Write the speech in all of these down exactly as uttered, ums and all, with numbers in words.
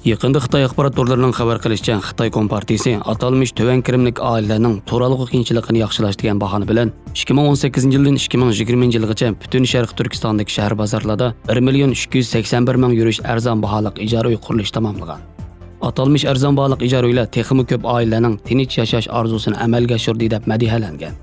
يېقىندا خىتاي ئاخبارات تورلىرىنىڭ خەۋەر قىلىشىچە، خىتاي كومپارتىيىسى ئاتالمىش تۆۋەن كىرىملىك ئائىلىلەرنىڭ تۇرالغۇ قىيىنچىلىقىنى ياخشىلاش دېگەن باھانە بىلەن ئىككى مىڭ ئون سەككىزىنچى يىلدىن ئىككى مىڭ يىگىرمىنچى يىلغىچە پۈتۈن شەرقىي تۈركىستاندىكى شەھەر بازارلاردا بىر مىليون ئىككى يۈز سەكسەن بىر مىڭ يۈرۈش ئەرزان باھالىق ئىجارە ئۆي قۇرۇلۇشى تاماملىغان. ئاتالمىش ئەرزان باھالىق ئىجارە ئۆيلەر تېخىمۇ كۆپ ئائىلىلەرنىڭ تىنچ ياشاش ئارزۇسىنى ئەمەلگە ئاشۇردى دەپ مەدھىيەلەنگەن.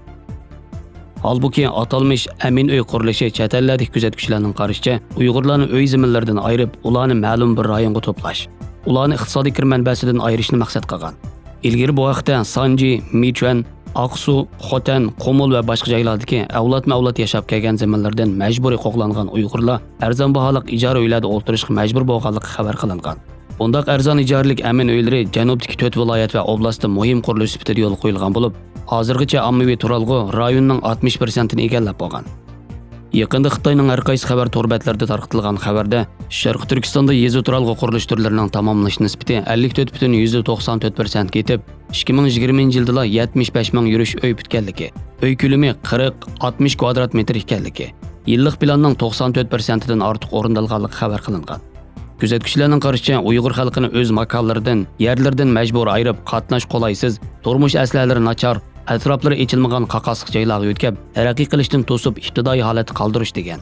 ھالبۇكى، ئاتالمىش ئەمىن ئۆي قۇرۇلۇشى چەت ئەللەردىكى كۆزەتكۈچىلەرنىڭ قارىشىچە، ئۇيغۇرلارنى ئۆي زېمىنلىرىدىن ئايرىپ، ئۇلارنى مەلۇم بىر رايونغا توپلاش، ئۇلارنى ئىقتىسادىي كىرىم مەنبەسىدىن ئايرىشنى مەقسەت قىلغان. ئىلگىرى بۇ ھەقتە سانجى، مىچۈەن، ئاقسۇ، خوتەن، قۇمۇل ۋە باشقا جايلاردىكى ئەۋلادمۇ ئەۋلاد ياشاپ كەلگەن زېمىنلىرىدىن مەجبۇرىي قوغلانغان ئۇيغۇرلار ئەرزان باھالىق ئىجارە ئۆيلەردە ئولتۇرۇشقا مەجبۇر بولغانلىقى خەۋەر قىلىنغان. بۇنداق ئەرزان ئىجارىلىك ئەمىن ئۆيلىرى جەنۇبتىكى تۆت ۋىلايەت ۋە ئوبلاستتا مۇھىم قۇرۇلۇش سۈپىتىدە يولغا قويۇلغان بولۇپ، ھازىرغىچە ئاممىۋى تۇرالغۇ رايوننىڭ ئاتمىش پىرسەنتىنى ئىگىلەپ بولغان. يېقىندا خىتاينىڭ ھەر قايسى خەۋەر تور بەتلىرىدە تارقىتىلغان خەۋەردە، شەرقىي تۈركىستاندا يېزا تۇرالغۇ قۇرۇلۇش تۈرلىرىنىڭ تاماملىنىش نىسبىتى ئەللىك تۆت پۈتۈن يۈزدە توقسان تۆت پىرسەنتكە يېتىپ، ئىككى مىڭ يىگىرمىنچى يىلدىلا يەتمىش بەش مىڭ يۈرۈش ئۆي پۈتكەنلىكى، ئۆي كۆلىمى قىرىق، ئاتمىش كۋادرات مېتىر ئىكەنلىكى، يىللىق پىلاننىڭ توقسان تۆت پىرسەنتىدىن ئارتۇق ئورۇندالغانلىقى خەۋەر قىلىنغان. كۆزەتكۈچىلەرنىڭ قارىشىچە، ئۇيغۇر خەلقىنى ئۆز ماكانلىرىدىن، يەرلىرىدىن مەجبۇرىي ئايرىپ، قاتناش قولايسىز، تۇرمۇش ئەسلىھەلىرى ناچار، ئەتراپلىرى ئېچىلمىغان قاقاسلىق جايلارغا يۆتكەپ، تەرەققىي قىلىشتىن توسۇپ، ئىپتىدائىي ھالەتتە قالدۇرۇش دېگەن.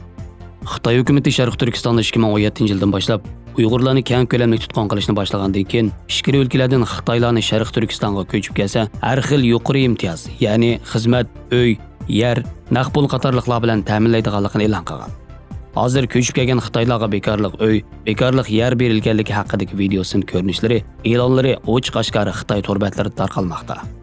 خىتاي ھۆكۈمىتى شەرقىي تۈركىستاندا ئىككى مىڭ ئون يەتتىنچى يىلدىن باشلاپ ئۇيغۇرلارنى كەڭ كۆلەملىك تۇتقۇن قىلىشنى باشلىغاندىن كېيىن، ئىچكىرى ئۆلكىلەردىن خىتايلارنى شەرقىي تۈركىستانغا كۆچۈپ كەلسە، ھەر خىل يۇقىرى ئىمتىياز، يەنى خىزمەت، ئۆي، يەر، نەق پۇل قاتارلىقلار بىلەن تەمىنلەيدىغانلىقىنى ئېلان قىلغان. ھازىر كۆچۈپ كەلگەن خىتايلارغا بىكارلىق ئۆي، بىكارلىق يەر بېرىلگەنلىكى ھەققىدىكى ۋىدېئو سىن كۆرۈنۈشلىرى، ئېلانلىرى ئوچۇق ئاشكارا خىتاي تور بەتلىرىدە تارقالماقتا.